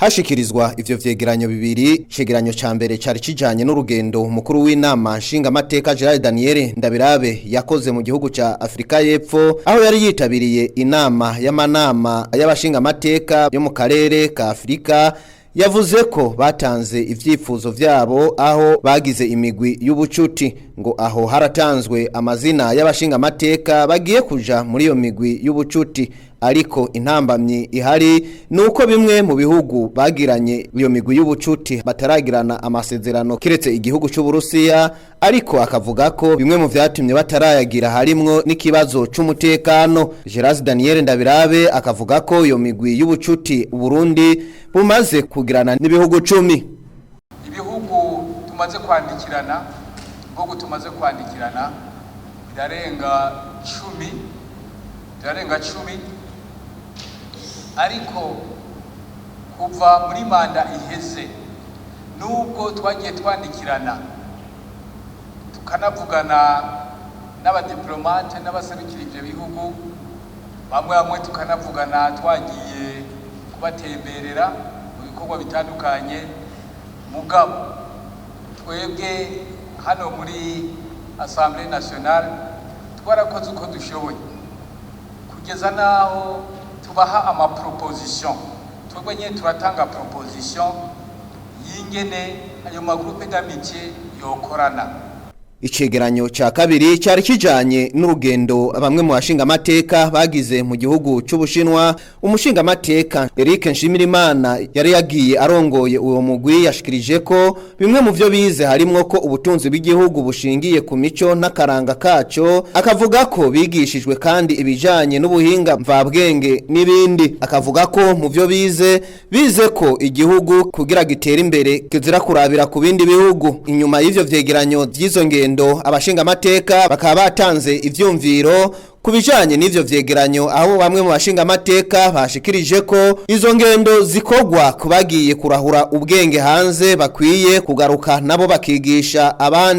Hashikirizwa ivyo vyegeranyo bibiri, icegeranyo ca mbere cari kijanye n'urugendo umukuru w'inama nshingamateka Gerard Daniel Ndabirabe yakoze mu gihugu ca Afrika y'Epfo, aho yari yitabiriye inama y'amanama y'abashingamateka yo mu karere ka Afrika. Yavuze ko batanze ivyifuzo vyabo aho bagize imigwi y'ubucuti, ngo aho haratanzwe amazina y'abashingamateka bagiye kuja muri iyo migwi y'ubucuti, ariko intambamyi ihari nuko bimwe mu bihugu bagiranye iyo migwi y'ubucuti bataragirana amasezerano, kiretse igihugu c'Uburusiya. Ariko akavuga ko bimwe mu vyatumye batarayagira harimwo n'ikibazo c'umutekano. Gerard Daniel Ndabirabe akavuga ko iyo migwi y'ubucuti Burundi bumaze kugirana n'ibihugu 10. Ibihugu tumaze kwandikirana, ibihugu tumaze kwandikirana birarenga 10, birarenga 10. Ariko kuva muri manda iheze, nubwo twagiye twandikirana, tukanavugana n'abadiplomate n'abaserukira ivyo bihugu bamwe bamwe, tukanavugana twagiye kubatemberera mu bikorwa bitandukanye, mugabo twebwe hano muri Assemblée nationale twarakoze uko dushoboye kugeza n'aho tubaha ama proposition. Twebwe nyine turatanga proposition y'ingene ayo ma groupe d'amitié yokorana. Icegeranyo ca kabiri cari kijanye n'urugendo bamwe mu bashingamateka bagize mu gihugu c'Ubushinwa. Umushingamateka Eric Nshimirimana yari yagiye arongoye uwo mugwi yashikirije ko bimwe mu vyo bize harimwo ko ubutunzi bw'igihugu bushingiye ku mico n'akaranga kaco. Akavuga ko bigishijwe kandi ibijanye n'ubuhinga mvabwenge n'ibindi. Akavuga ko mu vyo bize, bize ko igihugu kugira gitere imbere kizira kurabira ku bindi bihugu. Inyuma y'ivyo vyegeranyo vy'izo ngendo, abashingamateka bakaba batanze ivyumviro ku bijanye n'ivyo vyegeranyo, aho bamwe mu bashingamateka bashikirije ko izo ngendo zikogwa kubagiye kurahura ubwenge hanze bakwiye kugaruka nabo bakigisha abandi.